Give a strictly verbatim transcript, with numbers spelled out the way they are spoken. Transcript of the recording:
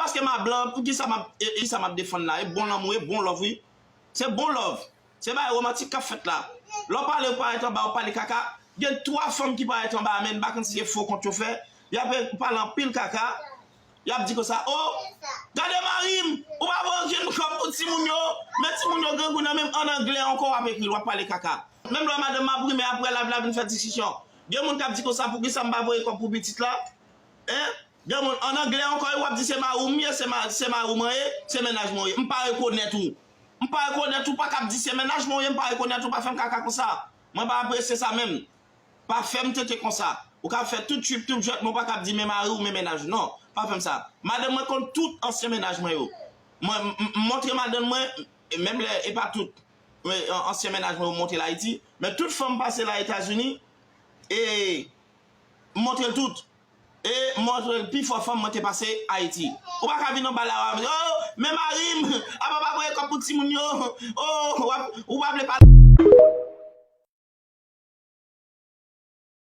Paske m a blan, poukisa m ap, e, e, sa m ap defann la? E bon lanmou, e bon love, wi. Se bon love. Se bagay romantik k ap fèt la. Lè w pale, ou parèt anba, ou pale kaka. Gen twa fanm ki parèt anba a, men m pa konn si se fo kont yo fè. Y ap pale anpil kaka. Y ap di konsa, "O, gade mari m, ou pa voye okenn kòb pou timoun yo, men timoun yo grangou nan men m." An anglè ankò, w ap ekri l, w ap pale kaka. Menm lè madanm m ap ri, men apre live la vin fè diskisyon. Gen moun k ap di konsa, "Poukisa m pa voye kòb pou pitit la?" Hein? Gen moun, an anglè ankò, w ap di, "Se mari w m ye, se ma-, se mari w mwen ye, se mennaj mwen w ye." M pa rekonèt ou. M pa rekonèt ou, pa kab di, "Se mennaj mwen w ye," m pa rekonèt ou, pa fè m kaka konsa. Mwen pa apresye sa menm. Pa fè m tete konsa. Ou ka fè tout trip, tout jwèt, men w pa kab di, "Men mari w, men mennaj ou." Non, pa fè m sa. Madanm mwen konn tout ansyen mennaj mwen yo. Mwen, m, m, m montre madanm mwen, e menm lè, e pa tout, men, an-, ansyen mennaj mwen yo monte l Ayiti. Men tout fanm pase la Etazini, e m montre l tout. E m montre l pi fò fanm mwen te pase Ayiti. Ou pa ka vin anba la, w ap di, "O, men mari m, apa pa voye kòb pou timoun yo. O, w ap, ou pa vle pale."